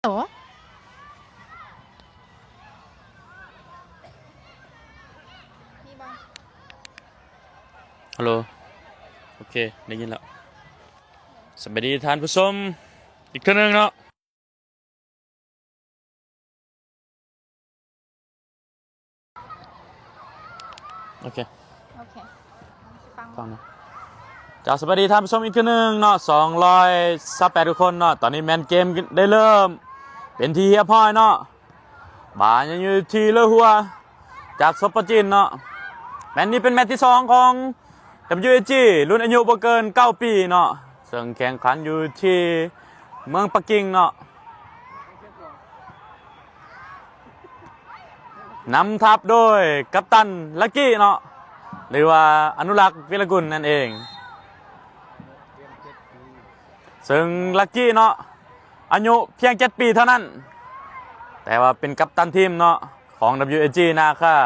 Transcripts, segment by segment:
ໂຕ ມີບໍ່? ຮັລໂຫຼ ໂອເຄ ໄດ້ຍິນແລ້ວ. ສະບາຍດີທ່ານຜູ້ຊົມອີກເທື່ອໜຶ່ງເນາະ. ໂອເຄ ໂອເຄ ຟັງ ຟັງນະ. ເຈົ້າ ສະບາຍດີທ່ານຜູ້ຊົມອີກເທື່ອໜຶ່ງເນາະ ສອງຮ້ອຍຊາວແປດທຸກຄົນເນາະ. ຕອນນີ້ແມ່ນເກມໄດ້ເລີ່ມເປັນທີ່ຮຽບຮ້ອຍເນາະ. ບານຍັງຢູ່ທີ່ເລີຫົວຈາກສປປະຈີນເນາະ. ແມັດນີ້ເປັນແມັດທີສອງຂອງ WAG ລຸ້ນອາຍຸບໍ່ເກີນເກົ້າປີເນາະ ເຊິ່ງແຂ່ງຂັນຢູ່ທີ່ເມືອງປັກກິ່ງເນາະ. ນຳທັບໂດຍກັບຕັນລັກກີ້ເນາະ ຫຼືວ່າອະນຸລັກ ວິລະກຸນນັ້ນເອງ. ເຊິ່ງລັກກີ້ເນາະ ອາຍຸພຽງເຈັດປີເທົ່ານັ້ນ ແຕ່ວ່າເປັນກັບຕັນທີມເນາະ ຂອງ WAG ນາຄາ.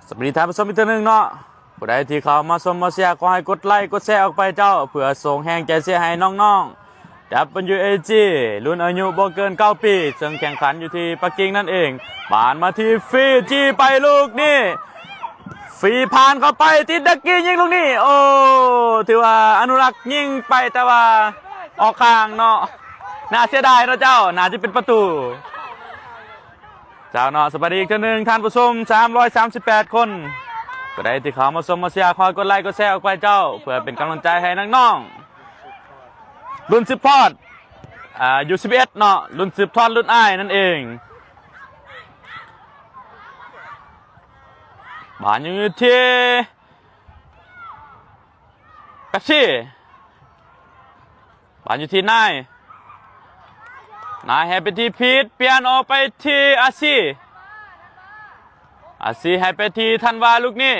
ສະບາຍດີທ່ານຜູ້ຊົມອີກເທື່ອໜຶ່ງເນາະ. ຜູ້ໃດທີ່ເຂົ້າມາຊົມມາເຊຍ ຂໍໃຫ້ກົດໄລກົດແຊອອກໄປເຈົ້າ ເພື່ອສົ່ງແຮງໃຈເຊຍໃຫ້ນ້ອງໆ WAG ລຸ້ນອາຍຸບໍ່ເກີນເກົ້າປີ ເຊິ່ງແຂ່ງຂັນຢູ່ທີ່ປັກກິ່ງນັ້ນເອງ. ບານມາທີ່ຟີຈີໄປລູກນີ້ ຟີຜ່ານເຂົ້າໄປ ຕິດດັກກີ້ຍິງລູກນີ້ ໂອ້ ຖືວ່າອະນຸລັກຍິງໄປ ແຕ່ວ່າອອກຂ້າງເນາະ. ໜ້າເສຍດາຍເນາະເຈົ້າ ໜ້າຈະເປັນປະຕູ. ເຈົ້າເນາະ ສະບາຍດີອີກເທື່ອໜຶ່ງທ່ານຜູ້ຊົມສາມຮ້ອຍສາມສິບແປດຄົນ. ຜູ້ໃດທີ່ເຂົ້າມາຊົມມາເຊຍ ຂໍກົດໄລກົດແຊອອກໄປເຈົ້າ ເພື່ອເປັນກຳລັງໃຈໃຫ້ນ້ອງໆ ລຸ້ນສືບທອດ ອາ ຢູສິບເອັດເນາະ ລຸ້ນສືບທອດລຸ້ນອ້າຍນັ້ນເອງ. ບານຢູ່ທີ່ ເປັບຊີ ບານຢູ່ທີ່ນາຍ ນາຍໃຫ້ໄປທີ່ພີດ ປ່ຽນອອກໄປທີ່ອາຊີ ອາຊີໃຫ້ໄປທີ່ທັນວາ ລູກນີ້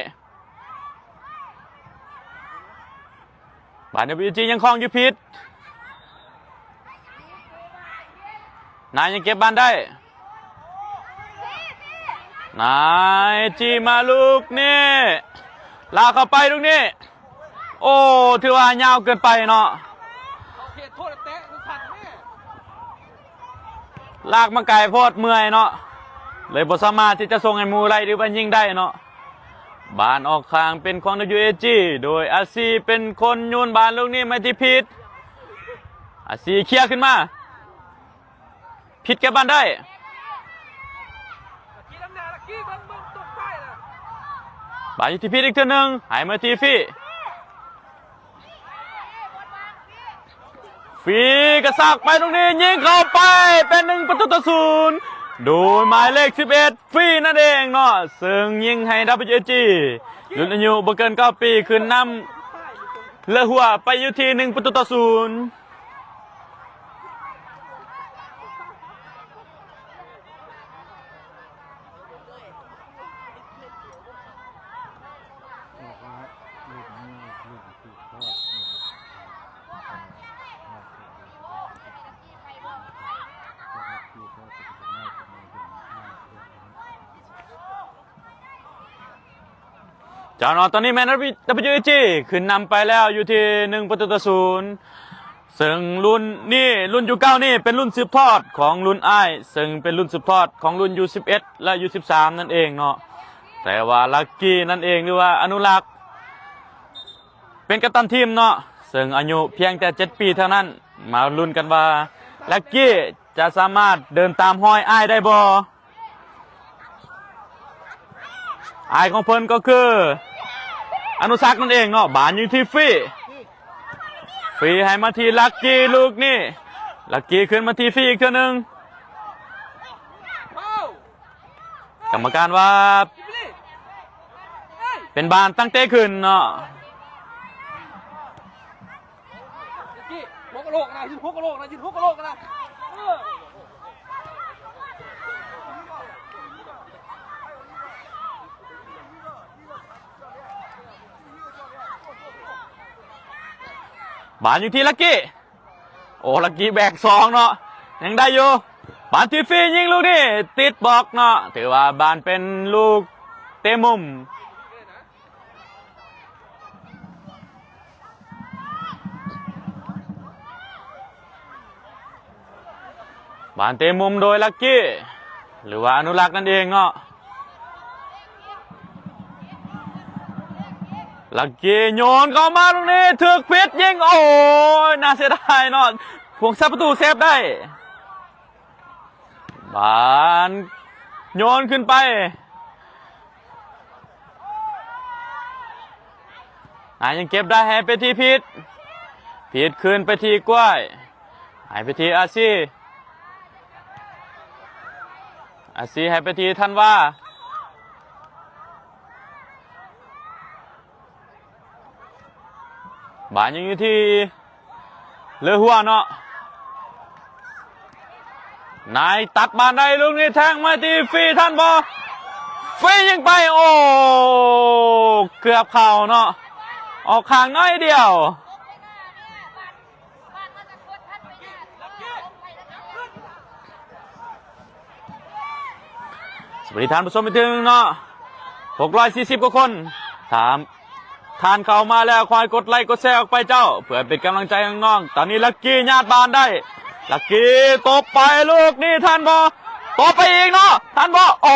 ບານ WAG ຍັງຄອງຢູ່ພີດ ນາຍຍັງເກັບບານໄດ້ ນາຍຈີ້ມາລູກນີ້ ລາກເຂົ້າໄປລູກນີ້ ໂອ້ ຖືວ່າຍາວເກີນໄປເນາະ ລາກມາໄກໂພດ ເມື່ອຍເນາະ ເລີຍບໍ່ສາມາດທີ່ຈະສົ່ງໃຫ້ໝູ່ໄດ້ ຫຼືວ່າຍິງໄດ້ເນາະ. ບານອອກຂ້າງເປັນຂອງ WAG ໂດຍອາຊີເປັນຄົນໂຍນບານລູກນີ້ມາທີ່ພີດ ອາຊີເຄຍຂຶ້ນມາ ພີດເກັບບານໄດ້ ບານຢູ່ທີ່ພີດອີກເທື່ອໜຶ່ງ ໃຫ້ມາທີ່ຟີ ຟີກະຊາກໄປລູກນີ້ ຍິງເຂົ້າໄປເປັນໜຶ່ງປະຕູຕໍ່ສູນ ໂດຍໝາຍເລກສິບເອັດ ຟີນັ້ນເອງເນາະ ເຊິ່ງຍິງໃຫ້ WAG ລຸ້ນອາຍຸບໍ່ເກີນເກົ້າປີ ຂຶ້ນນຳເລີຫົວໄປຢູ່ທີ່ໜຶ່ງປະຕູຕໍ່ສູນ. ເຈົ້າເນາະ ຕອນນີ້ແມ່ນ WAG ຂຶ້ນນຳໄປແລ້ວຢູ່ທີ່ໜຶ່ງປະຕູຕໍ່ສູນ ເຊິ່ງລຸ້ນນີ້ ລຸ້ນຢູເກົ້ານີ້ເປັນລຸ້ນສືບທອດຂອງລຸ້ນອ້າຍ ເຊິ່ງເປັນລຸ້ນສືບທອດຂອງລຸ້ນຢູສິບເອັດ ແລະ ຢູສິບສາມນັ້ນເອງເນາະ. ແຕ່ວ່າລັກກີ້ນັ້ນເອງ ຫຼືວ່າອະນຸລັກ ເປັນກັບຕັນທີມເນາະ ເຊິ່ງອາຍຸພຽງແຕ່ເຈັດປີເທົ່ານັ້ນ. ມາລຸ້ນກັນວ່າລັກກີ້ຈະສາມາດເດີນຕາມຮອຍອ້າຍໄດ້ບໍ່? ອ້າຍຂອງເພິ່ນກໍຄືອະນຸສັກນັ້ນເອງເນາະ. ບານຢູ່ທີ່ຟີ ຟີໃຫ້ມາທີ່ລັກກີ້ລູກນີ້ ລັກກີ້ຂຶ້ນມາທີ່ຟີອີກເທື່ອໜຶ່ງ. ກຳມະການວ່າເປັນບານຕັ້ງເຕະຂຶ້ນເນາະ. ຫົວກະໂຫຼກນະ ຫົວກະໂຫຼກນະ ຫົວກະໂຫຼກນະ. ບານຢູ່ທີ່ລັກກີ້. ໂອ້ ລັກກີ້ແບກສອງເນາະ ຍັງໄດ້ຢູ່. ບານທີ່ຟີຍິງລູກນີ້ ຕິດບລັອກເນາະ ຖືວ່າບານເປັນລູກເຕະມຸມ. ບານເຕະມຸມໂດຍລັກກີ້ ຫຼືວ່າອະນຸລັກນັ້ນເອງເນາະ. ລັກກີ້ໂຍນເຂົ້າມາລູກນີ້ ຖືກຜິດຍິງ ໂອ້ຍ ໜ້າເສຍດາຍເນາະ ພວງສາປະຕູເຊບໄດ້. ບານໂຍນຂຶ້ນໄປ ນາຍຍັງເກັບໄດ້ ໃຫ້ໄປທີ່ພີດ ພີດຄືນໄປທີ່ກ້ວຍ ໃຫ້ໄປທີ່ອາຊີ ອາຊີໃຫ້ໄປທີ່ທັນວາ. ບານຍັງຢູ່ທີ່ເລີຫົວເນາະ ນາຍຕັດບານໄດ້ລູກນີ້ ແທງມາທີ່ຟີ ທັນບໍ່? ຟີຍິງໄປ ໂອ້ ເກືອບເຂົ້າເນາະ ອອກຂ້າງໜ້ອຍດຽວ. ສະບາຍດີທ່ານຜູ້ຊົມອີກເທື່ອໜຶ່ງເນາະ ຫົກຮ້ອຍສີ່ສິບກວ່າຄົນ ຖ້າທ່ານເຂົ້າມາແລ້ວ ຂໍໃຫ້ກົດໄລກົດແຊອອກໄປເຈົ້າ ເພື່ອເປັນກຳລັງໃຈໃຫ້ນ້ອງໆ. ຕອນນີ້ລັກກີ້ຍາດບານໄດ້ ລັກກີ້ຕົບໄປລູກນີ້ ທັນບໍ່? ຕົບໄປອີກເນາະ ທັນບໍ່? ໂອ້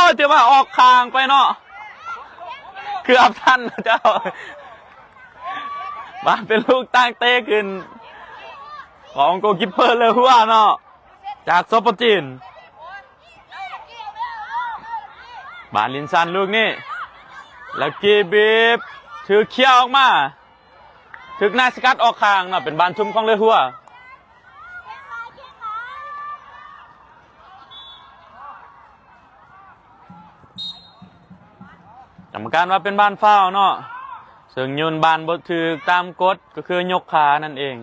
ຍ ຖືວ່າອອກຂ້າງໄປເນາະ ເກືອບທັນເຈົ້າ. ມາເປັນລູກຕັ້ງເຕະຂຶ້ນຂອງໂກຄິບເປີເລີຫົວເນາະ ຈາກສປປຈີນ. ບານລິນຊັນລູກນີ້ ລັກກີ້ບີບ ຖືກເຄຍອອກມາ ຖືກນາຍສະກັດອອກຂ້າງເນາະ ເປັນບານທຸ່ມຂອງເລີຫົວ. ກຳມະການວ່າເປັນບານຟາວເນາະ ເຊິ່ງໂຍນບານບໍ່ຖືກຕາມກົດ ກໍຄືຍົກຂານັ້ນເອງ.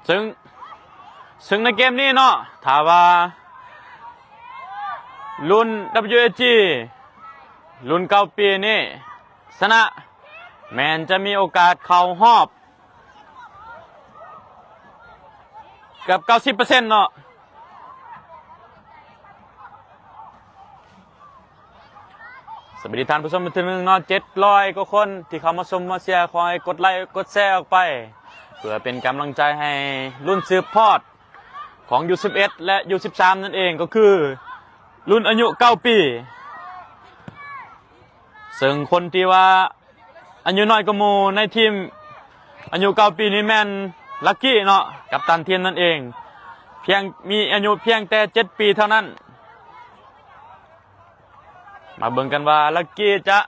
ເຊິ່ງ ເຊິ່ງໃນເກມນີ້ເນາະ ຖ້າວ່າລຸ້ນ WAG ລຸ້ນເກົ້າປີນີ້ຊະນະ ແມ່ນຈະມີໂອກາດເຂົ້າຮອບເກືອບເກົ້າສິບເປີເຊັນເນາະ. ສະບາຍດີທ່ານຜູ້ຊົມອີກເທື່ອໜຶ່ງເນາະ ເຈັດຮ້ອຍກວ່າຄົນທີ່ເຂົ້າມາຊົມມາເຊຍ ຂໍໃຫ້ກົດໄລກົດແຊອອກໄປ ເພື່ອເປັນກຳລັງໃຈໃຫ້ລຸ້ນສືບທອດຂອງ ຢູສິບເອັດ ແລະ ຢູສິບສາມນັ້ນເອງ ກໍຄືລຸ້ນອາຍຸເກົ້າປີ ເຊິ່ງຄົນທີ່ວ່າ ອາຍຸນ້ອຍກວ່າໝູ່ໃນທີມອາຍຸເກົ້າປີນີ້ແມ່ນລັກກີ້ເນາະ ກັບຕັນທີມນັ້ນເອງ ພຽງ ມີອາຍຸພຽງແຕ່ເຈັດປີເທົ່ານັ້ນ. ມາເບິ່ງກັນວ່າລັກກີ້ຈະ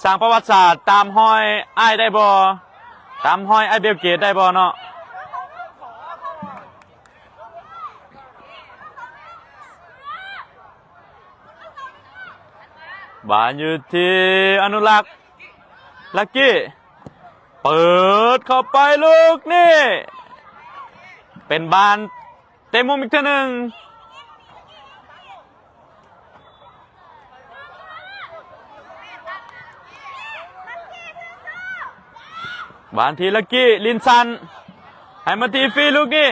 ສ້າງປະຫວັດສາດຕາມຮອຍອ້າຍໄດ້ບໍ່? ຕາມຮອຍອ້າຍເບວເກດໄດ້ບໍ່ເນາະ? ບານຢູ່ທີ່ອະນຸລັກ ລັກກີ້ ເປີດເຂົ້າໄປລູກນີ້ ເປັນບານເຕະມຸມອີກເທື່ອໜຶ່ງ. ບານທີ່ລັກກີ້ ລິນຊັນ ໃຫ້ມາທີ່ຟີລູກນີ້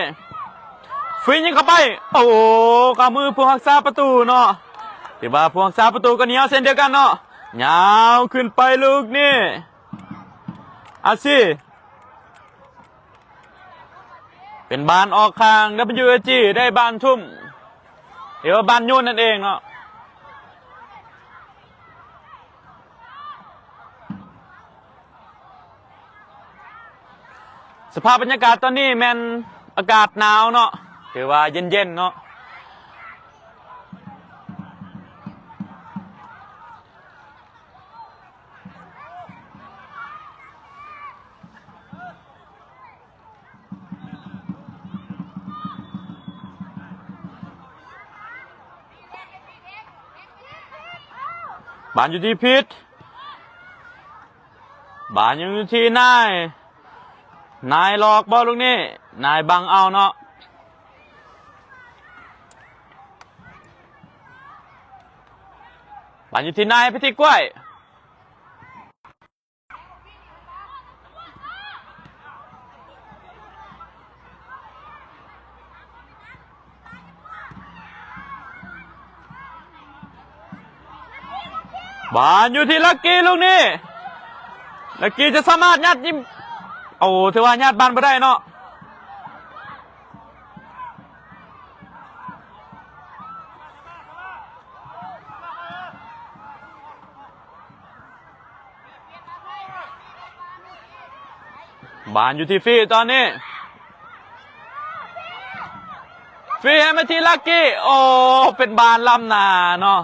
ຟີຍິງເຂົ້າໄປ ໂອ້ ເຂົ້າມືຜູ້ຮັກສາປະຕູເນາະ ຖືວ່າຜູ້ຮັກສາປະຕູກໍໜຽວເຊັ່ນດຽວກັນເນາະ ຍາວຂຶ້ນໄປລູກນີ້ ອາຊີ ເປັນບານອອກຂ້າງ WAG ໄດ້ບານທຸ່ມ ຫຼືວ່າບານໂຍນນັ້ນເອງເນາະ. ສະພາບບັນຍາກາດຕອນນີ້ແມ່ນອາກາດໜາວເນາະ ຖືວ່າເຢັນໆເນາະ. ບານຢູ່ທີ່ພີດ ບານຍັງຢູ່ທີ່ນາຍ ນາຍຫຼອກບໍ່ລູກນີ້ ນາຍບັງເອົາເນາະ. ບານຢູ່ທີ່ນາຍ ໄປທີ່ກ້ວຍ. ບານຢູ່ທີ່ລັກກີ້ລູກນີ້ ລັກກີ້ຈະສາມາດຍັດຍິງ ໂອ້ ຖືວ່າຍັດບານບໍ່ໄດ້ເນາະ. ບານຢູ່ທີ່ຟີຕອນນີ້ ຟີໃຫ້ມາທີ່ລັກກີ້ ໂອ້ ເປັນບານລ້ຳໜ້າເນາະ.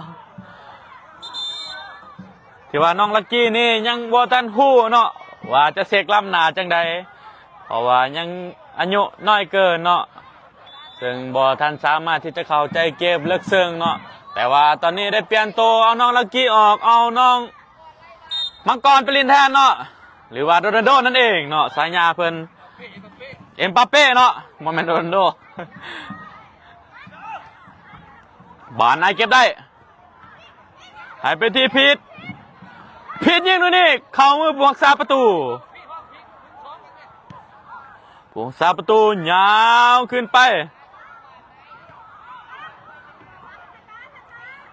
ຖືວ່ານ້ອງລັກກີ້ນີ້ຍັງບໍ່ທັນຮູ້ເນາະ ວ່າຈະເຊັກລ້ຳໜ້າຈັ່ງໃດ ເພາະວ່າຍັງອາຍຸນ້ອຍເກີນເນາະ ເຊິ່ງບໍ່ທັນສາມາດທີ່ຈະເຂົ້າໃຈເກມເລິກເຊິ່ງເນາະ. ແຕ່ວ່າຕອນນີ້ໄດ້ປ່ຽນໂຕ ເອົານ້ອງລັກກີ້ອອກ ເອົານ້ອງມັງກອນໄປຫຼິ້ນແທນເນາະ ຫຼືວ່າໂຣນັນໂດນັ້ນເອງເນາະ ສາຍາເພິ່ນ ເອັມປາເປ້ເນາະ ບໍ່ແມ່ນໂຣນັນໂດ. ບານໃນເກັບໄດ້ ໃຫ້ໄປທີ່ພິດ ພິດຍິງລູກນີ້ ເຂົ້າມືຜູ້ຮັກສາປະຕູ ຜູ້ຮັກສາປະຕູຍາວຂຶ້ນໄປ.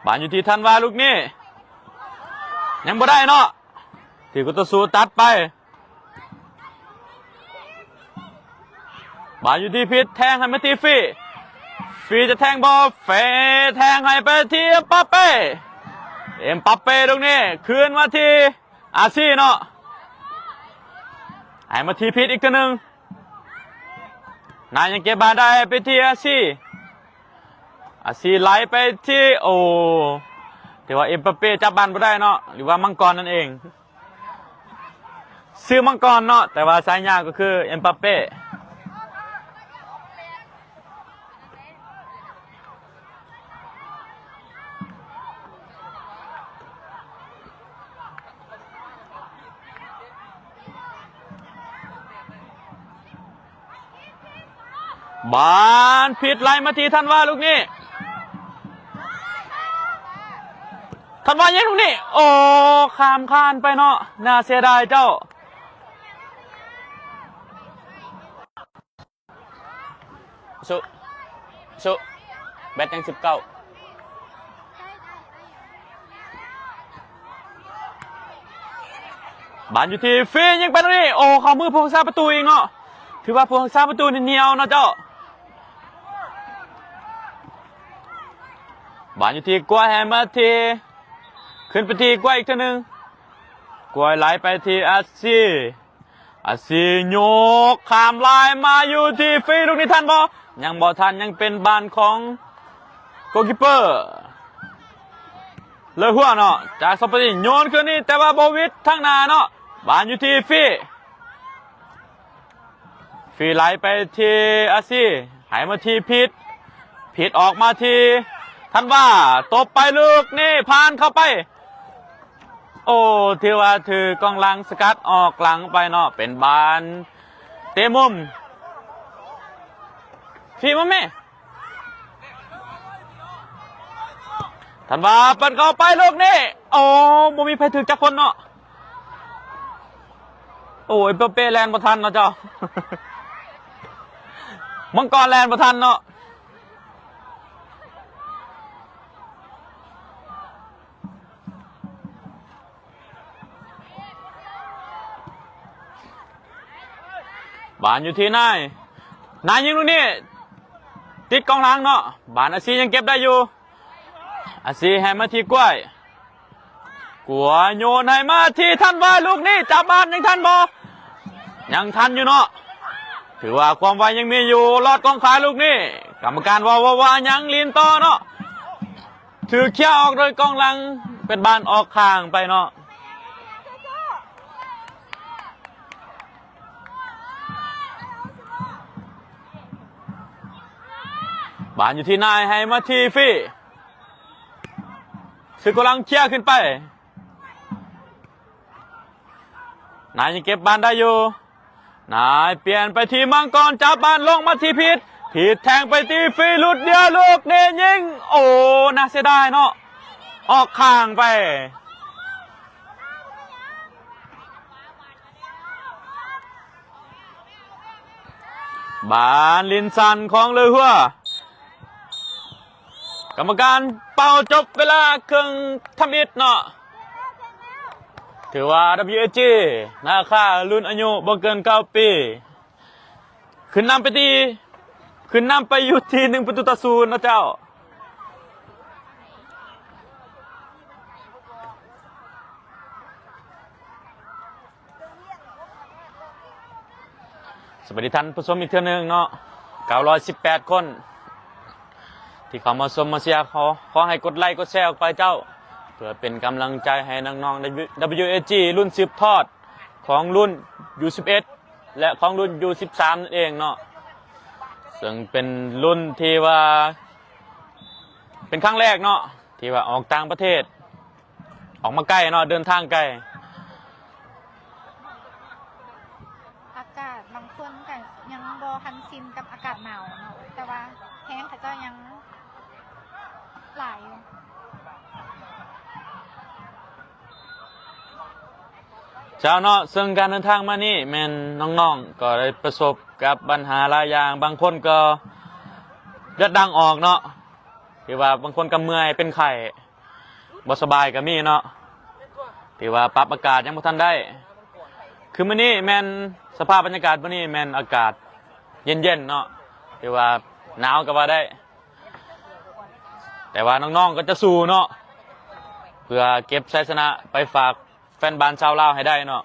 ບານຢູ່ທີ່ທັນວາ ລູກນີ້ ຍັງບໍ່ໄດ້ເນາະ ຖືກຄູ່ຕໍ່ສູ້ຕັດໄປ. ບານຢູ່ທີ່ພິດ ແທງໃຫ້ມາທີ່ຟີ ຟີຈະແທງບໍ່ ຟີແທງໃຫ້ໄປທີ່ເອັມປາເປ້ ເອັມປາເປ້ລູກນີ້ ຄືນມາທີ່ອາຊີເນາະ ໃຫ້ມາທີ່ພິດອີກເທື່ອໜຶ່ງ ນາຍັງເກັບບານໄດ້ ໃຫ້ໄປທີ່ອາຊີ ອາຊີໄຫຼໄປທີ່ ໂອ້ ຖືວ່າເອັມປາເປ້ຈັບບານບໍ່ໄດ້ເນາະ ຫຼືວ່າມັງກອນນັ້ນເອງ ຊື່ມັງກອນເນາະ ແຕ່ວ່າສາຍາກໍຄືເອັມປາເປ້. ບານຜິດໄຫຼມາທີ່ທັນວາລູກນີ້ ທັນວາຍິງລູກນີ້ ໂອ້ ຂ້າມຄານໄປເນາະ ໜ້າເສຍດາຍເຈົ້າ. ສຸ ສຸ ແບັດຍັງສິບເກົ້າ ບານຢູ່ທີ່ຟີ ຍິງໄປຕາງນີ້ ໂອ້ ເຂົ້າມືຜູ້ຮັກສາປະຕູອີກເນາະ ຖືວ່າຜູ້ຮັກສາປະຕູນີ້ໜຽວເນາະເຈົ້າ. ບານຢູ່ທີ່ກວຍ ໃຫ້ມາທີ່ ຂຶ້ນໄປທີ່ກວຍອີກເທື່ອໜຶ່ງ ກວຍໄຫຼໄປທີ່ອາຊີ ອາຊີຍົກຂ້າມລາຍມາຢູ່ທີ່ຟີ ລູກນີ້ທັນບໍ່? ຍັງບໍ່ທັນ ຍັງເປັນບານຂອງໂກຄິບເປີ ເລີຫົວເນາະ ຈາກສອງປະຕູໂຍນຄືນນີ້ ແຕ່ວ່າບໍ່ຫວິດທາງໜ້າເນາະ ບານຢູ່ທີ່ຟີ ຟີໄຫຼໄປທີ່ອາຊີ ໃຫ້ມາທີ່ພິດ ຜິດອອກມາທີ່ທັນວາ ຕົບໄປລູກນີ້ ຜ່ານເຂົ້າໄປ ໂອ້ ຖືວ່າຖືກກອງຫຼັງສະກັດອອກຫຼັງໄປເນາະ ເປັນບານເຕະມຸມ ຟີມາແມ່ ທັນວາເປີດເຂົ້າໄປລູກນີ້ ໂອ້ ບໍ່ມີໃຜຖືກຈັກຄົນເນາະ. ໂອ້ຍ ເປເປແລ່ນບໍ່ທັນເນາະເຈົ້າ ມັງກອນແລ່ນບໍ່ທັນເນາະ. ບານຢູ່ທີ່ນາຍ ນາຍຍິງລູກນີ້ ຕິດກອງຫຼັງເນາະ ບານອາຊີຍັງເກັບໄດ້ຢູ່ ອາຊີໃຫ້ມາທີ່ກວຍ ກວຍໂຍນໃຫ້ມາທີ່ທັນວາ ລູກນີ້ຈັບບານຍັງທັນບໍ່? ຍັງທັນຢູ່ເນາະ ຖືວ່າຄວາມໄວຍັງມີຢູ່ ລອດກອງຂາລູກນີ້ ກຳມະການເວົ້າວ່າຍັງຫຼິ້ນຕໍ່ເນາະ ຖືກເຄຍອອກໂດຍກອງຫຼັງ ເປັນບານອອກຂ້າງໄປເນາະ. ບານຢູ່ທີ່ນາຍ ໃຫ້ມາທີ່ຟີ ຖືກກຳລັງເຄຍຂຶ້ນໄປ ນາຍຍັງເກັບບານໄດ້ຢູ່ ນາຍປ່ຽນໄປທີ່ມັງກອນ ຈັບບານລົງມາທີ່ພິດ ຜິດແທງໄປທີ່ຟີ ຫຼຸດດຽວລູກນີ້ຍິງ ໂອ້ ໜ້າເສຍດາຍເນາະ ອອກຂ້າງໄປ. ບານຫຼິ້ນສັ້ນຂອງເລີຫົວ ກຳມະການເປົ່າຈົບເວລາເຄິ່ງທຳອິດເນາະ ຖືວ່າ WAG ນາຄາ ລຸ້ນອາຍຸບໍ່ເກີນເກົ້າປີ ຂຶ້ນນຳໄປທີ່ ຂຶ້ນນຳໄປຢູ່ທີ່ໜຶ່ງປະຕູຕໍ່ສູນເນາະເຈົ້າ. ສະບາຍດີທ່ານຜູ້ຊົມອີກເທື່ອໜຶ່ງເນາະ ເກົ້າຮ້ອຍສິບແປດຄົນ ທີ່ເຂົ້າມາຊົມມາເຊຍ. ຂໍ ຂໍໃຫ້ກົດໄລກົດແຊອອກໄປເຈົ້າ ເພື່ອເປັນກຳລັງໃຈໃຫ້ນ້ອງໆ WAG ລຸ້ນສືບທອດຂອງລຸ້ນ ຢູສິບເອັດ ແລະ ຂອງລຸ້ນ ຢູສິບສາມ ນັ້ນເອງເນາະ ເຊິ່ງເປັນລຸ້ນທີ່ວ່າເປັນຄັ້ງແລກເນາະ ທີ່ວ່າອອກຕ່າງປະເທດ ອອກມາໄກເນາະ ເດີນທາງໄກ. ອາກາດບາງຄົນກະຍັງບໍ່ທັນຊິນກັບອາກາດໜາວເນາະ ແຕ່ວ່າແຮງເຂົາເຈົ້າຍັງຫຼາຍຢູ່. ເຈົ້າເນາະ ເຊິ່ງການເດີນທາງມານີ້ແມ່ນນ້ອງໆ ກໍໄດ້ປະສົບກັບບັນຫາຫຼາຍຢ່າງ ບາງຄົນກໍເລືອດດັງອອກເນາະ ຫຼືວ່າບາງຄົນກໍເມື່ອຍເປັນໄຂ້ ບໍ່ສະບາຍກໍມີເນາະ ຖືວ່າປັບອາກາດຍັງບໍ່ທັນໄດ້. ຄືມື້ນີ້ແມ່ນສະພາບບັນຍາກາດມື້ນີ້ແມ່ນອາກາດເຢັນໆເນາະ ຖືວ່າໜາວກໍວ່າໄດ້ ແຕ່ວ່ານ້ອງໆກໍຈະສູ້ເນາະ ເພື່ອເກັບໄຊຊະນະໄປຝາກແຟນບານຊາວລາວໃຫ້ໄດ້ເນາະ.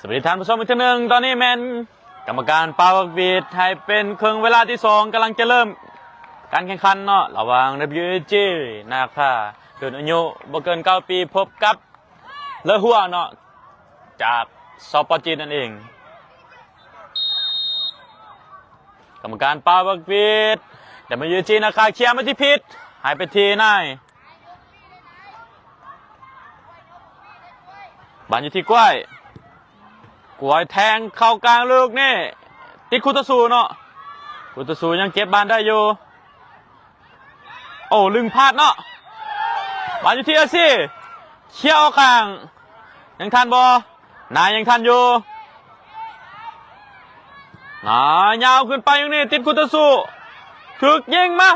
ສະບາຍດີທ່ານຜູ້ຊົມອີກເທື່ອໜຶ່ງ ຕອນນີ້ແມ່ນກຳມະການເປົ່າປາກຫວີດໃຫ້ເປັນເຄິ່ງເວລາທີສອງ ກຳລັງຈະເລີ່ມການແຂ່ງຂັນເນາະ ລະຫວ່າງ WAG ນາຄາ ລຸ້ນອາຍຸບໍ່ເກີນເກົ້າປີ ພົບກັບ ເລີຫົວເນາະ ຈາກ ສປ ຈີນ ນັ້ນເອງ. ກຳມະການເປົ່າປາກຫວີດ WAG ນາຄາ ເຄຍມາທີ່ພິດ ໃຫ້ໄປທີ່ນາຍ ບານຢູ່ທີ່ກ້ວຍ ກ້ວຍແທງເຂົ້າກາງລູກນີ້ ຕິດຄູ່ຕໍ່ສູ້ເນາະ ຄູ່ຕໍ່ສູ້ຍັງເກັບບານໄດ້ຢູ່. ໂອ້ ລຶ້ງພາດເນາະ ບານຢູ່ທີ່ອາຊີ ເຄຍອອກຂ້າງ ຍັງທັນບໍ່? ນາຍຍັງທັນຢູ່ ນາຍຍາວຂຶ້ນໄປ ຢູ່ນີ້ຕິດຄູ່ຕໍ່ສູ້ ຖືກຍິງມາ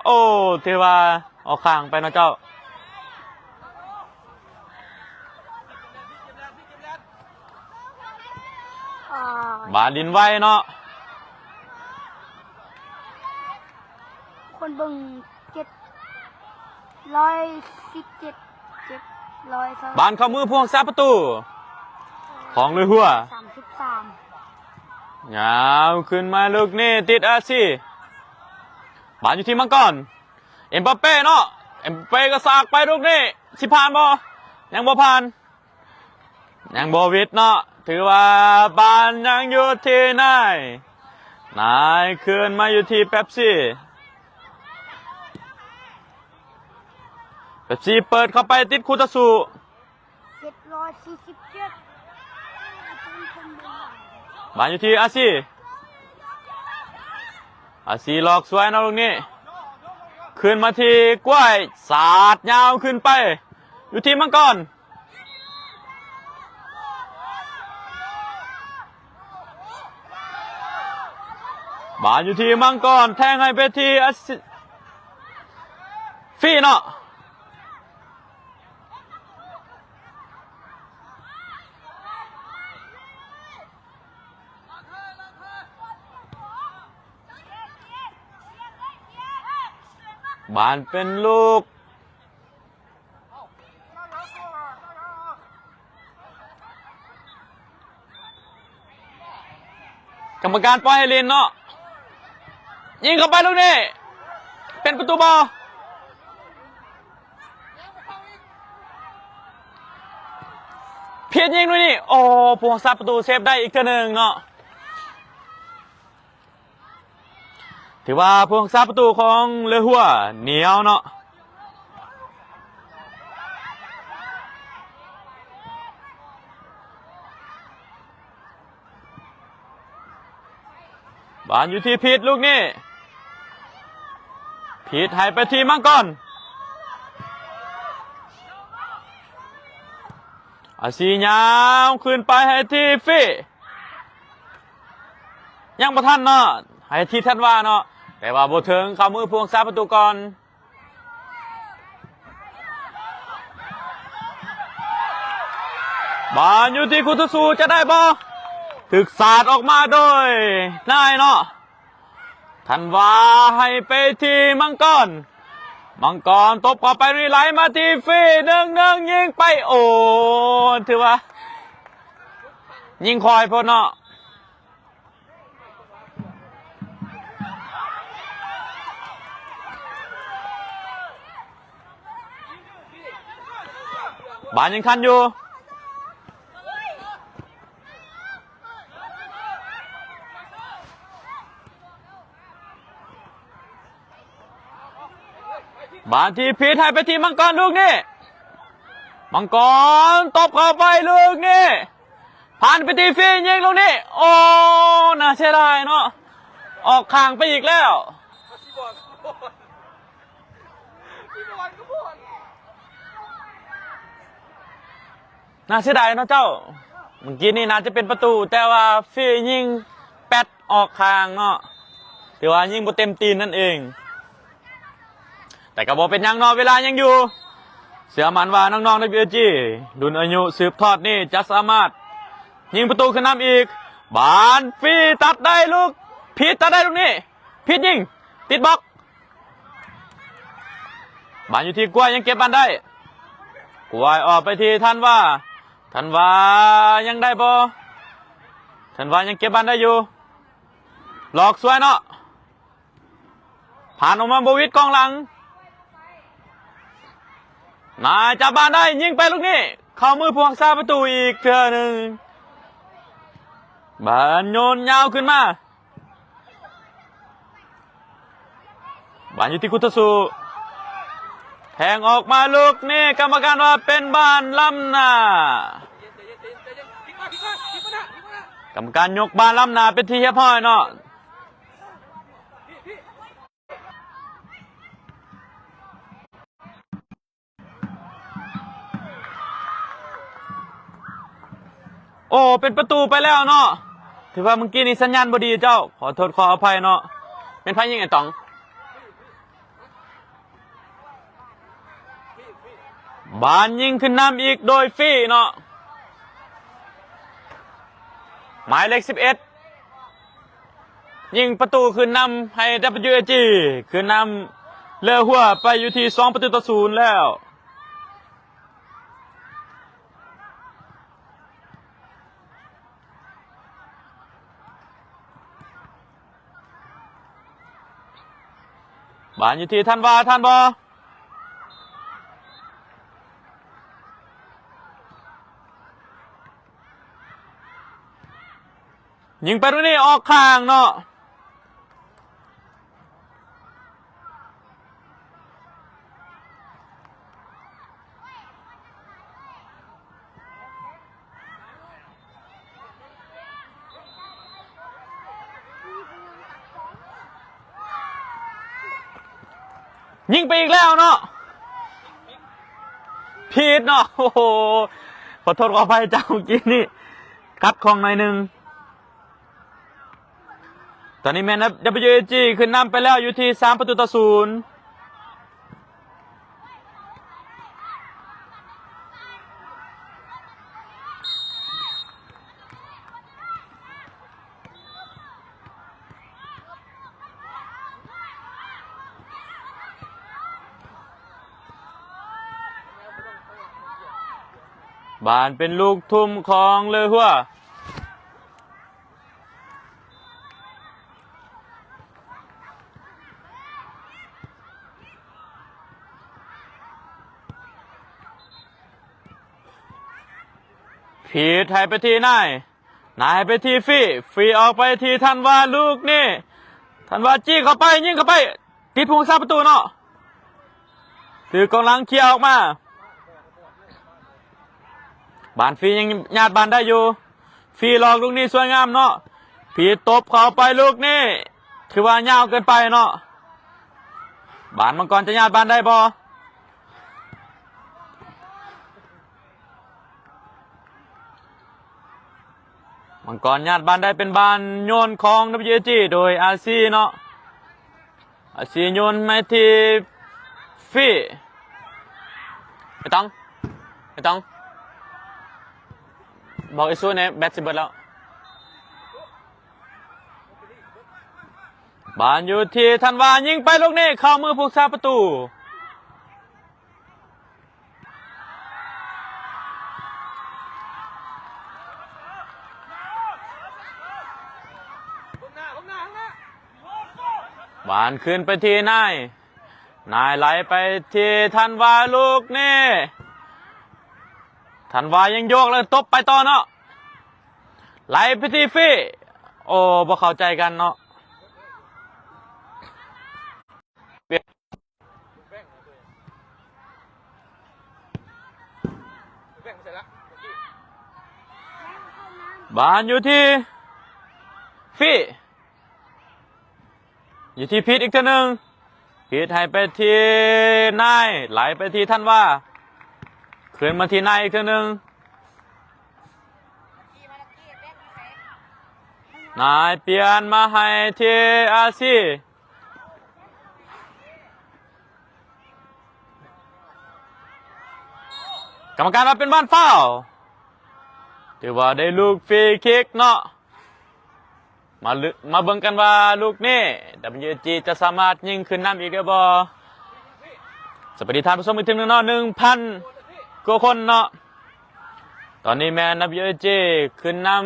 ໂອ້ ຖືວ່າອອກຂ້າງໄປເນາະເຈົ້າ. ອ່າ ບານຫຼິ້ນໄວເນາະ ຄົນເບິ່ງເຈັດຮ້ອຍສິບເຈັດ ເຈັດຮ້ອຍຊາວ ບານເຂົ້າມືຜູ້ຮັກສາປະຕູຂອງເລີຫົວ ສາມສິບສາມ ຍາວຂຶ້ນມາລູກນີ້ ຕິດອາຊີ ບານຢູ່ທີ່ມັງກອນ ເອັມບາເປ້ເນາະ ເອັມບາເປ້ກໍສາກໄປລູກນີ້ ຊິຜ່ານບໍ່? ຍັງບໍ່ຜ່ານ ຍັງບໍ່ຫວິດເນາະ ຖືວ່າບານຍັງຢູ່ທີ່ນາຍ ນາຍຄືນມາຢູ່ທີ່ເປັບຊີ ເປັບຊີເປີດເຂົ້າໄປຕິດຄູ່ຕໍ່ສູ້ ເຈັດຮ້ອຍສີ່ສິບເຈັດ ບານຢູ່ທີ່ອາຊີ ອາຊີຫຼອກສວຍເນາະລູກນີ້ ຄືນມາທີ່ກ້ວຍ ສາດຍາວຂຶ້ນໄປ ຢູ່ທີ່ມັງກອນ ບານຢູ່ທີ່ມັງກອນ ແທງໃຫ້ໄປທີ່ອາຊີ ຟຣີເນາະ ບານເປັນລູກ ກຳມະການປ່ອຍໃຫ້ຫຼິ້ນເນາະ ຍິງເຂົ້າໄປລູກນີ້ ເປັນປະຕູບໍ່? ເພຍຍິງດ້ວຍນີ້ ໂອ້ ຜູ້ຮັກສາປະຕູເຊບໄດ້ອີກເທື່ອໜຶ່ງເນາະ. ຖືວ່າຜູ້ຮັກສາປະຕູຂອງເຫຼືອຫົວໜຽວເນາະ. ບານຢູ່ທີ່ພີດລູກນີ້ ພີດໃຫ້ໄປທີ່ມັງກອນ ອາຊີຍາວຂຶ້ນໄປໃຫ້ທີ່ຟີ ຍັງບໍ່ທັນເນາະ ໃຫ້ທີ່ທັນວາເນາະ ແຕ່ວ່າບໍ່ເຖິງ ເຂົ້າມືຜູ້ຮັກສາປະຕູກ່ອນ. ບານຢູ່ທີ່ຄູ່ຕໍ່ສູ້ຈະໄດ້ບໍ່? ຖືກສາດອອກມາໂດຍນາຍເນາະ ທັນວາໃຫ້ໄປທີ່ມັງກອນ ມັງກອນຕົບເຂົ້າໄປ ນີ້ໄຫຼມາທີ່ຟີ ໜຶ່ງໜຶ່ງ ຍິງໄປ ໂອ້ ຖືວ່າຍິງຄ່ອຍໂພດເນາະ. ບານຍັງທັນຢູ່ ບານທີ່ພີດໃຫ້ໄປທີ່ມັງກອນລູກນີ້ ມັງກອນຕົບເຂົ້າໄປລູກນີ້ ຜ່ານໄປທີ່ຟີ ຍິງລູກນີ້ ໂອ້ ໜ້າເສຍດາຍເນາະ ອອກຂ້າງໄປອີກແລ້ວ. ໜ້າເສຍດາຍເນາະເຈົ້າ ເມື່ອກີ້ນີ້ໜ້າຈະເປັນປະຕູ ແຕ່ວ່າຟີຍິງແປັດອອກຂ້າງເນາະ ຖືວ່າຍິງບໍ່ເຕັມຕີນນັ້ນເອງ ແຕ່ກໍບໍ່ເປັນຫຍັງເນາະ ເວລາຍັງຢູ່ ເຊື່ອໝັ້ນວ່ານ້ອງໆ WLG ລຸ້ນອາຍຸສືບທອດນີ້ຈະສາມາດຍິງປະຕູຂຶ້ນນຳອີກ ບານຟີຕັດໄດ້ລູກ ພີດຕັດໄດ້ລູກນີ້ ພີດຍິງ ຕິດບລັອກ ບານຢູ່ທີ່ກວາຍ ຍັງເກັບບານໄດ້ ກວາຍອອກໄປທີ່ທັນວາ ທັນວາຍັງໄດ້ບໍ່? ທັນວາຍັງເກັບບານໄດ້ຢູ່ ຫຼອກສວຍເນາະ ຜ່ານອອກມາບໍ່ຫວິດກອງຫຼັງ ນາຍຈັບບານໄດ້ ຍິງໄປລູກນີ້ ເຂົ້າມືຜູ້ຮັກສາປະຕູອີກເທື່ອໜຶ່ງ ບານໂຍນຍາວຂຶ້ນມາ ບານຢູ່ທີ່ຄູ່ຕໍ່ສູ້ ແທງອອກມາລູກນີ້ ກຳມະການວ່າເປັນບານລ້ຳໜ້າ ກຳມະການຍົກບານລ້ຳໜ້າເປັນທີ່ຮຽບຮ້ອຍເນາະ. ໂອ້ ເປັນປະຕູໄປແລ້ວເນາະ ຖືວ່າມື້ກີ້ນີ້ສັນຍານບໍ່ດີເຈົ້າ ຂໍໂທດຂໍອະໄພເນາະ ແມ່ນໃຜຍິງໄອ້ຕອງ? ບານຍິງຂຶ້ນນຳອີກໂດຍຟີເນາະ ໝາຍເລກສິບເອັດ ຍິງປະຕູຂຶ້ນນຳໃຫ້ WLG ຂຶ້ນນຳເຫຼືອຫົວໄປຢູ່ທີ່ສອງປະຕູຕໍ່ສູນແລ້ວ. ບານຢູ່ທີ່ທັນວາ ທັນບໍ່? ຍິງໄປລູກນີ້ອອກຂ້າງເນາະ ຍິງໄປອີກແລ້ວເນາະ ຜິດເນາະ ໂອ້ໂຫ ຂໍໂທດຂໍອະໄພເຈົ້າ ເມື່ອກີ້ນີ້ຂັດຂ້ອງໜ້ອຍໜຶ່ງ. ຕອນນີ້ແມ່ນ WLG ຂຶ້ນນຳໄປແລ້ວຢູ່ທີ່ສາມປະຕູຕໍ່ສູນ. ບານເປັນລູກທຸ່ມຂອງເລີຫົວ. ຟີດໃຫ້ໄປທີ່ນາຍ ນາຍໃຫ້ໄປທີ່ຟີ ຟີອອກໄປທີ່ທັນວາ ລູກນີ້ ທັນວາຈີ້ເຂົ້າໄປ ຍິງເຂົ້າໄປ ຕິດຜູ້ຮັກສາປະຕູເນາະ ຖືກກອງຫຼັງເຄຍອອກມາ. ບານຟຣີ ຍັງຍາດບານໄດ້ຢູ່ ຟຣີຫຼອກລູກນີ້ສວຍງາມເນາະ ຟຣີຕົບເຂົ້າໄປລູກນີ້ ຖືວ່າຍາວເກີນໄປເນາະ. ບານມັງກອນຈະຍາດບານໄດ້ບໍ່? ມັງກອນຍາດບານໄດ້ເປັນບານໂຍນຂອງ WAG ໂດຍ RC ເນາະ RC ໂຍນມາທີ່ ຟຣີ ໄປຕ້ອງ ໄປຕ້ອງ ບອກອີຊູແດ່ ແບັດຊິເບິດແລ້ວ. ບານຢູ່ທີ່ທັນວາ ຍິງໄປລູກນີ້ ເຂົ້າມືຜູ້ຮັກສາປະຕູ. ບານຄືນໄປທີ່ນາຍ ນາຍໄຫຼໄປທີ່ທັນວາ ລູກນີ້ ທັນວາຍັງໂຍກແລ້ວຕົບໄປຕໍ່ເນາະ ໄຫຼໄປທີ່ ຟຣີ ໂອ້ ບໍ່ເຂົ້າໃຈກັນເນາະ. ບານຢູ່ທີ່ ຟຣີ ຢູ່ທີ່ ພີດ ອີກເທື່ອໜຶ່ງ ພີດໃຫ້ໄປທີ່ນາຍ ໄຫຼໄປທີ່ທັນວາ ຄືນມາທີ່ນາຍອີກເທື່ອໜຶ່ງ ນາຍປ່ຽນມາໃຫ້ທີ່ RC. ກຳມະການວ່າເປັນບານຟາວ ຖືວ່າໄດ້ລູກຟຣີຄິກເນາະ. ມາ ມາເບິ່ງກັນວ່າລູກນີ້ WAG ຈະສາມາດຍິງຂຶ້ນນຳອີກໄດ້ບໍ່? ສະບາຍດີທ່ານຜູ້ຊົມອີກເທື່ອໜຶ່ງເນາະ ໜຶ່ງພັນກວ່າຄົນເນາະ. ຕອນນີ້ແມ່ນ WAG ຂຶ້ນນຳ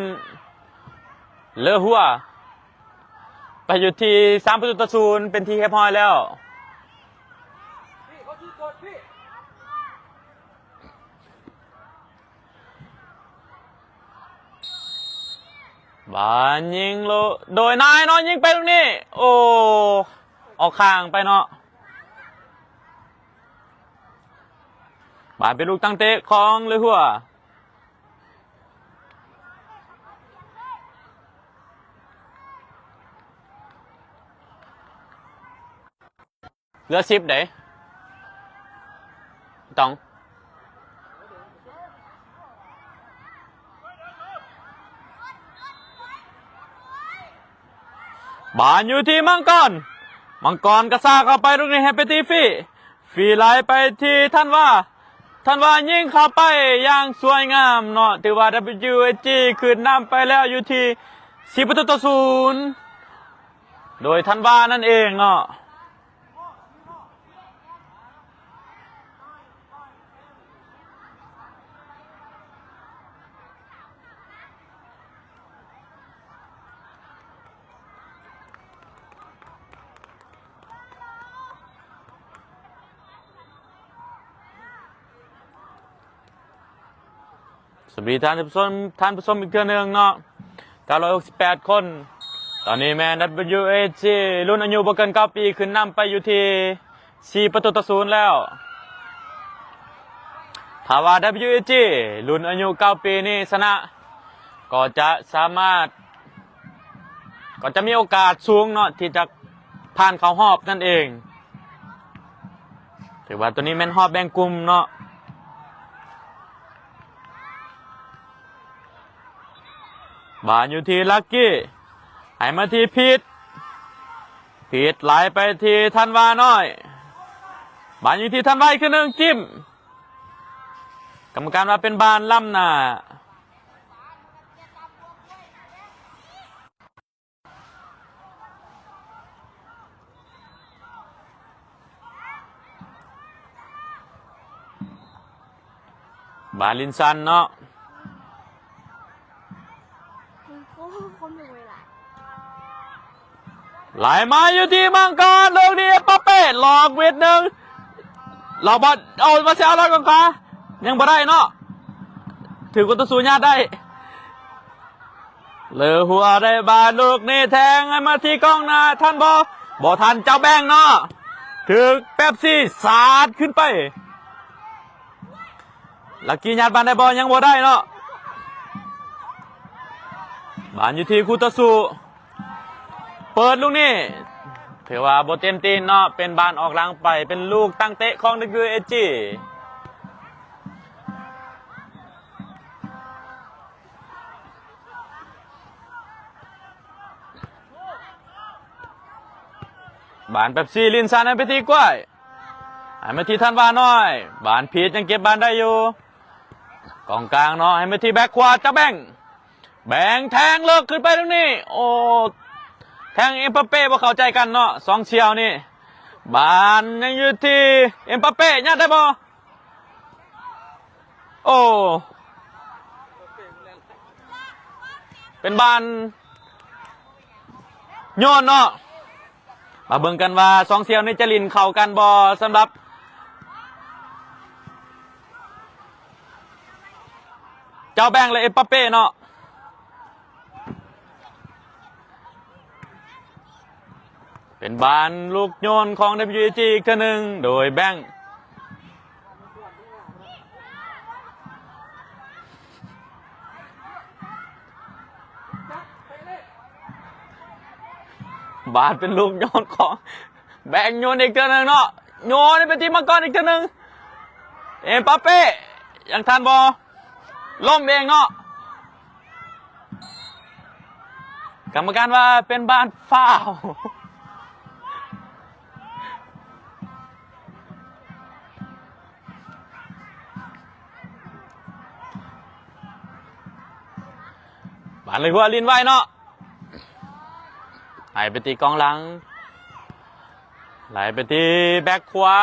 ເລີຫົວ ໄປຢູ່ທີ່ສາມປະຕູຕໍ່ສູນ ເປັນທີ່ຮຽບຮ້ອຍແລ້ວ. ບານຍິງໂລ ໂດຍນາຍເນາະ ຍິງໄປລູກນີ້ ໂອ້ ອອກຂ້າງໄປເນາະ. ບານເປັນລູກຕັ້ງເຕະຂອງເລີຫົວ. ເຫຼືອສິບເດ້ ຕ້ອງ ບານຢູ່ທີ່ມັງກອນ ມັງກອນກະຊາກເຂົ້າໄປ ລູກນີ້ໃຫ້ໄປທີ່ ຟຣີ ຟຣີໄຫຼໄປທີ່ທັນວາ ທັນວາຍິງເຂົ້າໄປຢ່າງສວຍງາມເນາະ ຖືວ່າ WAG ຂຶ້ນນຳໄປແລ້ວຢູ່ທີ່ສີ່ປະຕູຕໍ່ສູນ ໂດຍທັນວານັ້ນເອງເນາະ. ສະບາຍດີທ່ານຜູ້ຊົມ ທ່ານຜູ້ຊົມອີກເທື່ອໜຶ່ງເນາະ ເກົ້າຮ້ອຍຫົກສິບແປດຄົນ. ຕອນນີ້ແມ່ນ WAG ລຸ້ນອາຍຸບໍ່ເກີນເກົ້າປີ ຂຶ້ນນຳໄປຢູ່ທີ່ສີ່ປະຕູຕໍ່ສູນແລ້ວ. ຖ້າວ່າ WAG ລຸ້ນອາຍຸເກົ້າປີນີ້ຊະນະ ກໍຈະສາມາດ ກໍຈະມີໂອກາດສູງເນາະ ທີ່ຈະຜ່ານເຂົ້າຮອບນັ້ນເອງ. ຖືວ່າໂຕນີ້ແມ່ນຮອບແບ່ງກຸ່ມເນາະ. ບານຢູ່ທີ່ລັກກີ້ ໃຫ້ມາທີ່ພີດ ພີດໄຫຼໄປທີ່ທັນວານ້ອຍ ບານຢູ່ທີ່ທັນວາອີກເທື່ອໜຶ່ງ ຈິ້ມ ກຳມະການວ່າເປັນບານລ້ຳໜ້າ. ບາລິນຊັນເນາະ ໂອ້ ຄົນໄປເວີຍຫຼາຍ ໄຫຼມາຢູ່ທີ່ມັງກອນ ລູກນີ້ ເອັມບາເປ້ ຫຼອກເວດໜຶ່ງ ລອກບາ ເອົາມາເຊຍ ລອດກອງຂວາ ຍັງບໍ່ໄດ້ເນາະ ຖືກປະຕູສູນຍາດໄດ້. ເລີຫົວໄດ້ບານລູກນີ້ແທງໃຫ້ມາທີ່ກອງໜ້າ ທັນບໍ່? ບໍ່ທັນ ເຈົ້າແບງເນາະ ຖືກເປັບຊີສາດຂຶ້ນໄປ. ລັກກີ້ຍາດບານໄດ້ບໍ່? ຍັງບໍ່ໄດ້ເນາະ. ບານຢູ່ທີ່ຄູ່ຕໍ່ສູ້ ເປີດລູກນີ້ ຖືວ່າບໍ່ເຕັມຕີນເນາະ ເປັນບານອອກຫຼັງໄປ ເປັນລູກຕັ້ງເຕະຂອງ WAG. ບານເປັບຊີ ລິນສານໃຫ້ໄປທີ່ກ້ວຍ ໃຫ້ມາທີ່ທັນວານ້ອຍ ບານພີດຍັງເກັບບານໄດ້ຢູ່ ກອງກາງເນາະ ໃຫ້ມາທີ່ແບັກຂວາ ຈາກແບງ ແບງແທງເລິກຂຶ້ນໄປຕາງນີ້ ໂອ້ ແທງເອັມບາເປ້ ບໍ່ເຂົ້າໃຈກັນເນາະ ສອງສ່ຽວນີ້ ບານຍັງຢູ່ທີ່ເອັມບາເປ້ ຍາດໄດ້ບໍ່? ໂອ້ ເປັນບານໂຍນເນາະ ມາເບິ່ງກັນວ່າສອງສ່ຽວນີ້ຈະຫຼິ້ນເຂົ້າກັນບໍ່ ສຳລັບເຈົ້າແບງ ແລະ ເອັມບາເປ້ເນາະ. ເປັນບານລູກໂຍນຂອງ WAG ອີກເທື່ອໜຶ່ງ ໂດຍແບງ ບານເປັນລູກໂຍນຂອງແບງ ໂຍນອີກເທື່ອໜຶ່ງເນາະ ໂຍນໄປທີ່ມັງກອນອີກເທື່ອໜຶ່ງ ເອັມບາເປ້ ຍັງທັນບໍ່? ລົ້ມເອງເນາະ. ກຳມະການວ່າເປັນບານຟາວ. ບານເລີຍຫົວຫຼິ້ນໄວເນາະ ໄຫຼໄປທີ່ກອງຫຼັງ ໄຫຼໄປທີ່ແບັກຂວາ.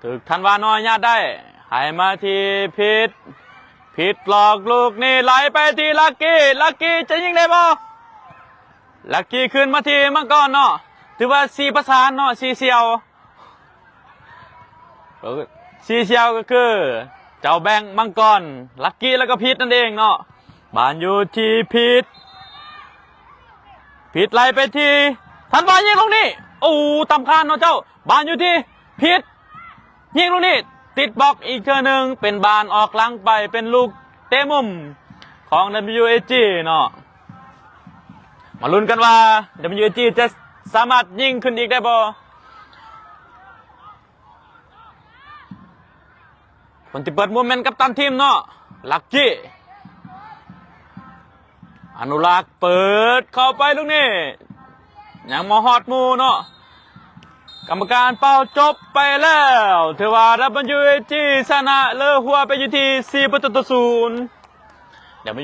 ຖືກທັນວານ້ອຍຍາດໄດ້ ໃຫ້ມາທີ່ພິດ ພິດຫຼອກລູກນີ້ໄຫຼໄປທີ່ລັກກີ້ ລັກກີ້ຈະຍິງໄດ້ບໍ່? ລັກກີ້ຂຶ້ນມາທີ່ມັງກອນເນາະ ຖືວ່າສີ່ປະສານເນາະ ສີ່ສ່ຽວ ສີ່ສ່ຽວກໍຄືເຈົ້າແບງ ມັງກອນ ລັກກີ້ ແລ້ວກໍພິດນັ້ນເອງເນາະ. ບານຢູ່ທີ່ພິດ ພິດໄລ່ໄປທີ່ທັນວາ ຍິງລູກນີ້ ໂອ້ ຕຳຄານເນາະເຈົ້າ ບານຢູ່ທີ່ພິດ ຍິງລູກນີ້ ຕິດບລັອກອີກເທື່ອໜຶ່ງ ເປັນບານອອກຫຼັງໄປ ເປັນລູກເຕະມຸມຂອງ WAG ເນາະ. ມາລຸ້ນກັນວ່າ WAG ຈະສາມາດຍິງຂຶ້ນອີກໄດ້ບໍ່? ຄົນທີ່ເປີດມຸມແມ່ນກັບຕັນທີມເນາະ ລັກກີ້ ອະນຸລັກ ເປີດເຂົ້າໄປລູກນີ້ ຍັງບໍ່ຮອດໝູ່ເນາະ. ກຳມະການເປົ່າຈົບໄປແລ້ວ ຖືວ່າ WAG ຊະນະເລີຫົວໄປຢູ່ທີ່ສີ່ປະຕູຕໍ່ສູນ.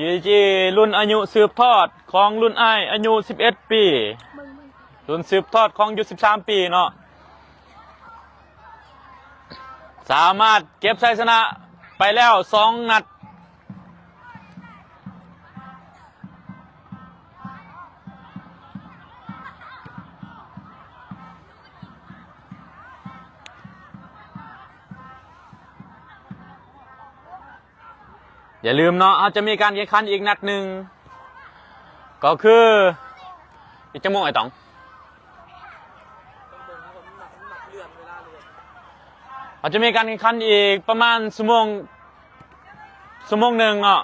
WAG ລຸ້ນອາຍຸສືບທອດຂອງລຸ້ນອ້າຍອາຍຸສິບເອັດປີ ລຸ້ນສືບທອດຂອງຢູ່ສິບສາມປີເນາະ. ສາມາດເກັບໄຊຊະນະໄປແລ້ວສອງນັດ. ຢ່າລືມເນາະ ເຮົາຈະມີການແຂ່ງຂັນອີກນັດໜຶ່ງ ກໍຄື ອີກຈັກໂມງອ້າຍຕອງ? ເຮົາຈະມີການແຂ່ງຂັນອີກປະມານຊົ່ວໂມງ ຊົ່ວໂມງໜຶ່ງເນາະ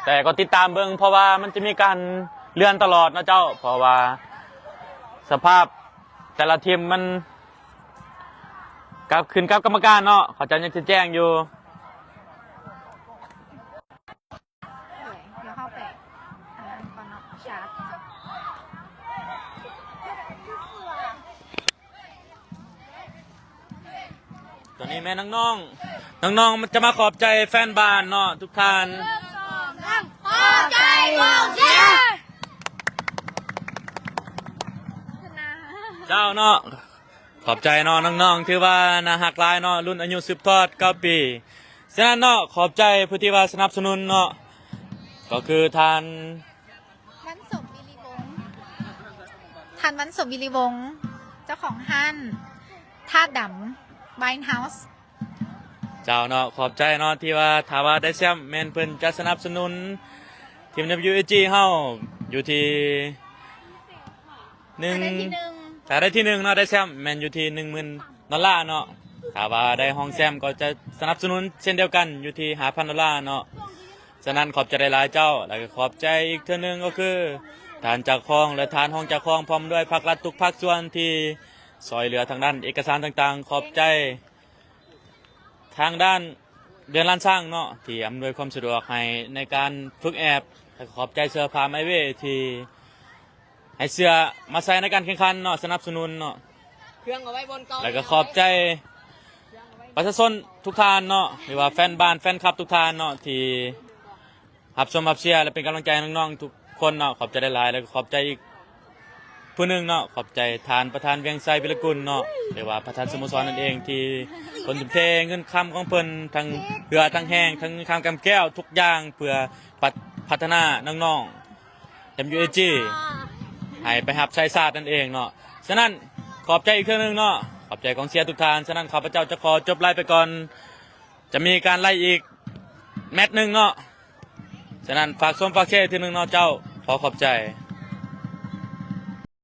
ແຕ່ກໍຕິດຕາມເບິ່ງ ເພາະວ່າມັນຈະມີການເລື່ອນຕະຫຼອດເນາະເຈົ້າ ເພາະວ່າສະພາບແຕ່ລະທີມມັນກັບ ຂຶ້ນກັບກຳມະການເນາະ ເຂົາເຈົ້າຍັງຊິແຈ້ງຢູ່. ເອີ ດຽວເຮົາໄປອັນນັ້ນກ່ອນເນາະ ຊາດ. ຕອນນີ້ແມ່ນນ້ອງໆ ນ້ອງໆ ຈະມາຂອບໃຈແຟນບານເນາະ ທຸກທ່ານ. ຂອບໃຈກອງເຊຍ ເຈົ້າເນາະ. ຂອບໃຈເນາະນ້ອງໆ ຖືວ່າໜ້າຮັກຫຼາຍເນາະ ລຸ້ນອາຍຸສືບທອດເກົ້າປີ. ສະນັ້ນເນາະ ຂອບໃຈຜູ້ທີ່ວ່າສະໜັບສະໜູນເນາະ ກໍຄືທ່ານ ວັນສົມ ວິລິວົງ ທ່ານວັນສົມ ວິລິວົງ ເຈົ້າຂອງຮ້ານທາດດຳ Wine House. ເຈົ້າເນາະ ຂອບໃຈເນາະ ທີ່ວ່າຖ້າວ່າໄດ້ແຊ້ມແມ່ນເພິ່ນຈະສະໜັບສະໜູນທີມ WAG ເຮົາຢູ່ທີ່ໜຶ່ງ ຖ້າໄດ້ທີໜຶ່ງ ຖ້າໄດ້ທີໜຶ່ງເນາະ ໄດ້ແຊ້ມແມ່ນຢູ່ທີ່ໜຶ່ງໝື່ນໂດລາເນາະ ຖ້າວ່າໄດ້ຮອງແຊ້ມກໍຈະສະໜັບສະໜູນເຊັ່ນດຽວກັນຢູ່ທີ່ຫ້າພັນໂດລາເນາະ. ສະນັ້ນຂອບໃຈຫຼາຍໆເຈົ້າ ແລະກໍຂອບໃຈອີກເທື່ອໜຶ່ງກໍຄືທ່ານເຈົ້າຄອງ ແລະ ທ່ານຮອງເຈົ້າຄອງ ພ້ອມດ້ວຍພາກລັດທຸກພາກສ່ວນທີ່ຊ່ອຍເຫຼືອທາງດ້ານເອກະສານຕ່າງໆ. ຂອບໃຈທາງດ້ານເດືອນລ້ານຊ້າງເນາະ ທີ່ອຳນວຍຄວາມສະດວກໃຫ້ໃນການຝຶກແອບ ແລະ ຂອບໃຈເສື້ອຜ້າໄມເວທີ່ໃຫ້ເສື້ອມາໃສ່ໃນການແຂ່ງຂັນເນາະ ສະໜັບສະໜູນເນາະ ເຄື່ອງເອົາໄວ້ບ່ອນເກົ່າ ແລ້ວກໍຂອບໃຈປະຊາຊົນທຸກທ່ານເນາະ ຫຼືວ່າແຟນບ້ານແຟນຄລັບທຸກທ່ານເນາະ ທີ່ຮັບຊົມຮັບເຊຍ ແລະ ເປັນກຳລັງໃຈໃຫ້ນ້ອງໆທຸກຄົນເນາະ. ຂອບໃຈຫຼາຍໆ ແລ້ວກໍຂອບໃຈອີກຜູ້ໜຶ່ງເນາະ ຂອບໃຈທ່ານປະທານວຽງໄຊ ວິລະກຸນເນາະ ຫຼືວ່າປະທານສະໂມສອນນັ້ນເອງ ທີ່ເພິ່ນທຸ່ມເທເງິນຄຳຂອງເພິ່ນ ທັງເຫື່ອທັງແຮງ ທັງເງິນຄຳກຳແກ້ວ ທຸກຢ່າງເພື່ອພັດ ພັດທະນານ້ອງໆ WAG ໃຫ້ໄປຮັບໃຊ້ຊາດນັ້ນເອງເນາະ. ສະນັ້ນຂອບໃຈອີກເທື່ອໜຶ່ງເນາະ ຂອບໃຈກອງເຊຍທຸກທ່ານ. ສະນັ້ນຂ້າພະເຈົ້າຈະຂໍຈົບໄລຟ໌ໄປກ່ອນ ຈະມີການໄລຟ໌ອີກແມັດໜຶ່ງເນາະ. ສະນັ້ນຝາກຊົມຝາກແຊອີກເທື່ອໜຶ່ງເນາະເຈົ້າ ຂໍຂອບໃຈ.